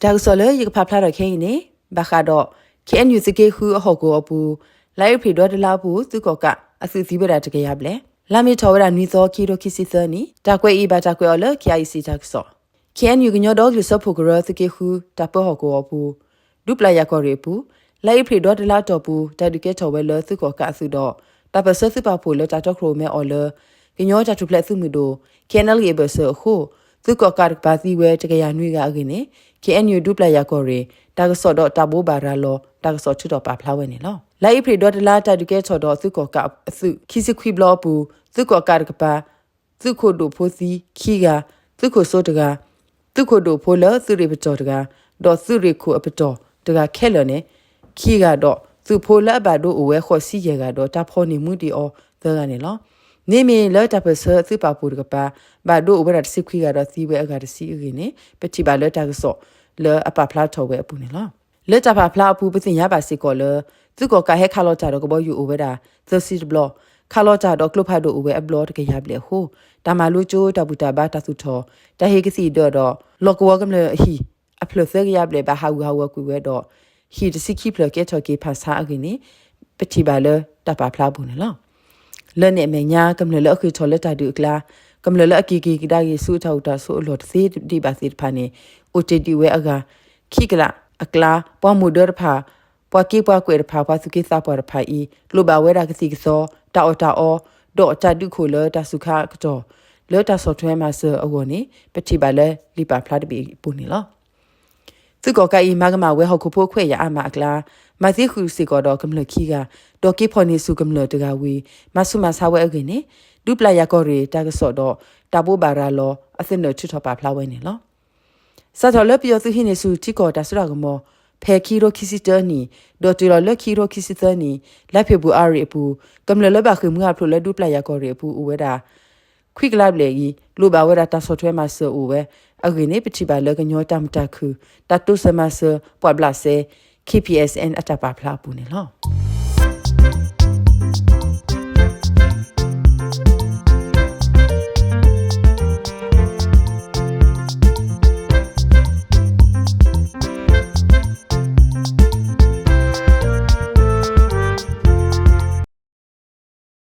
တၢ်ကစီၣ်လၢယကဖးဖျါထီၣ်ခဲအံၤန့ၣ် ဘၣ်ဃးဒီး ခ့ၣ်အဲၣ်ယူၣ် သုးက့ဃုအဟီၣ်ကဝီၤအပူၤ လါအ့ဖြ့ၣ်ဒီတလါအပူၤ သုးကီၣ်ကးအသုးသံဝဲဒၣ်တကယၤဘျဲၣ်, လါမ့ၤထီၣ်ဝဲဒၣ်နွံသီ ခံကထိခံဆံသၢနံၣ်. တၢ်ကွဲးအံၤဘၣ်တၢ်ကွဲးအီၤလၢ ခ့ၣ်အဲၣ်ယူၣ် တၢ်ကစီၣ်. ခ့ၣ်အဲၣ်ယူၣ် ကညီဒီကလုာ်စၢဖှိၣ်ကရၢ သုးက့ဃု တၢ်ပၢဟီၣ်ကဝီၤအပူၤ ဒူပျၢ်ယၤကီၢ်ရ့ၣ်အပူၤ လါအ့ဖြ့ၣ်ဒီတလါအတီၢ်ပူၤ တၢ်ဒုးကဲထီၣ်ဝဲလၢသုးကီၣ်ကးအသုးဒီး တၢ်ပၢၢ်ဆၢသုးပာ်ဖှိၣ်လၢတၢ်တီခိၣ်ရိၣ်မဲအီၤလၢ ကညီတၢ်ထူၣ်ဖျဲးသုးမုၢ်ဒိၣ် ခ့ၣ်အဲၣ်ယူၣ် အဘၢၣ်စၢၤအဃိ သုးကီၣ်ကးတကပၤသံဝဲတကယၤနွံဂၤအဂ့ၢ်န့ၣ် ခ့ၣ်အဲၣ်ယူၣ် ဒူပျၢ်ယၤကီၢ်ရ့ၣ် တၢ်ကစီၣ်ဒီးတၢ်ဘိးဘၣ်ရၤလီၤ တၢ်ကစီၣ်ထုးထီၣ်ပာ်ဖျါဝဲန့ၣ်လီၤ. လါအ့ဖြ့ၣ်ဒီတလါ တၢ်ဒုးကဲထီၣ်ဒီးသုးကီၣ်ကးအသုး ခံဆံခွံဘျီအပူၤ သုးကီၣ်ကးတကပၤ သုးခိၣ်ဒိၣ်ဖိသံ ခံဂၤ, သုးခိၣ်စိတဂၤ, သုးခိၣ်ဒိၣ်ဖိလၢသုးရ့ၣ်ပတီၢ်တဂၤ, ဒီးသုးရ့ၣ်ခိၣ်အပတီၢ်တဂၤခဲလၢာ်န့ၣ် ခံဂၤဒီး သုးဖိလၢအဘၣ်ဒိအိၣ်ဝဲဃိးဆံယဲၢ်ဂၤဒီး တၢ်ဖီၣ်န့ၢ်မူဒံးအီၤသၢဂၤန့ၣ်လီၤ. မ့မ့ၢ်လၢတၢ်ပၢၢ်ဆၢသုးပာ်ဖှိၣ်တကပၤ ဘၣ်ဒိအိၣ်ဝဲဒၣ်တဆံခွံဂၤဒီးသံဝဲအဂၤတဆံအဂ့ၢ်န့ၣ် ပထံၣ်ဘၣ်လၢတၢ်ကစီၣ်လၢအပာ်ဖျါထီၣ်ဝဲအပူၤန့ၣ်လီၤ. လၢတၢ်ပာ်ဖျါအပူၤ ပသ့ၣ်ညါဘၣ်စ့ၢ်ကီးလၢ သုးကီၣ်ကးဟဲခးလီၤတၢ်ဒီးကဘီယူၤအိၣ်ဝဲဒၣ် သၢဆံတဘျီ, ခးလီၤတၢ်ဒီးကျိဖးဒိၣ်အိၣ်ဝဲအဘျီတကယၤဘျဲၣ်အဃိ တၢ်မၤလိကၠိ တၢ်ဘူၣ်တၢ်ဘါ တၢ်သူၣ်ထီၣ် တၢ်ဟ့ၣ်ကသံၣ်ဒၢးဒီး လီၢ်ကဝီၤကမျၢၢ်အဟံၣ် အဖျၢၣ်သၢကယၤဘျဲၣ် ဘၣ်ဟးဂူာ်ဟးဂီၤကွံာ်ဝဲဒီး ဟံၣ်တဆံခံဖျၢၣ်ကဲထီၣ်က့ၤဖၣ်ဆါအဂ့ၢ်န့ၣ် ပထံၣ်ဘၣ်လၢတၢ်ပာ်ဖျါအပူၤန့ၣ်လီၤ. လၢန့ၣ်အမဲာ်ညါ ကမျၢၢ်လၢအဃ့ၢ်ထီၣ်လၢတၢ်ဒုးအကျါ, ကမျၢၢ်လၢအက့ၤက့ၤကဒါက့ၤဆူအတၢ်အိၣ်တၢ်ဆိးအလီၢ်တသ့ဒံးဘၣ်သ့ၣ်တဖၣ်န့ၣ် အိၣ်တ့ၢ်ဒံးဝဲအဂၤ ခံကလးအကျါ ပှၤမိၢ်ဒၢတဖၣ် ပှၤက့ပှၤကွဲးတဖၣ် ပှၤသူၣ်က့သးပှၢ်တဖၣ်အံၤ လိၣ်ဘၣ်ဝဲဒၣ်ကသံၣ်ကသီ တၢ်အီၣ်တၢ်အီ ဒီးတၢ်ဒုးခိၣ်လၢတၢ်စူၤခါအကတီၢ် လၢတၢ်ဆီၣ်ထွဲမၤစၢၤအဂီၢ်န့ၣ် ပထံၣ်ဘၣ်လၢလံာ်ပာ်ဖျါတဘ့ၣ်အပူၤန့ၣ်လီၤ. သုးကီၣ်ကးအံၤ မၤကမၣ်ဝဲဟီၣ်ခိၣ်ဖိခွဲးယာ်အါမးအကျါ မၤသံဃုာ်စ့ၢ်ကီးဒီးကမျၢၢ်ခံဂၤ, ဒီးက့ၤဖီၣ်န့ၢ်ဆူၣ်ကမျၢၢ်တဂၤဝံၤ မၤဆူးမၤဆါဝဲအဂ့ၢ်န့ၣ် ဒူပျၢ်ယၤကီၢ်ရ့ၣ် တၢ်ကစီၣ်ဒီးတၢ်ဘိးဘၣ်ရၤလီၤအသနၢၣ်ထုးထီၣ်ပာ်ဖျါဝဲန့ၣ်လီၤ. စးထီၣ်လၢပယီၤသုးဟံးန့ၢ်ဆူၣ်ထံကီၢ်တၢ်စိတၢ်ကမီၤ ဖဲခံကထိခံဆံတၢနံၣ် ဒီးတုၤလီၤလၢခံကထိခံဆံသၢနံၣ် လါဖ့ၤဘြူၤအါရံၤအပူၤ ကမျၢၢ်လၢဘၣ်ဃ့ၢ်မှံဟးဖျိးလၢဒူပျၢ်ယၤကီၢ်ရ့ၣ်အပူၤအိၣ်ဝဲဒၣ် ခွံကလးဘျဲၣ်အံၤ လိၣ်ဘၣ်ဝဲဒၣ်တၢ်ဆီၣ်ထွဲမၤစၢၤအိၣ်ဝဲအဂ့ၢ်န့ၣ် ပထံၣ်ဘၣ်လၢကညီတၢ်မုာ်တၢ်ခုၣ် တၢ်တိစၢၤမၤစၢၤပှၤဘျးစဲ ခ့ၣ်ပံၣ်အဲၣ်စၣ်အဲၣ် အတၢ်ပာ်ဖျါအပူၤန့ၣ်လီၤ.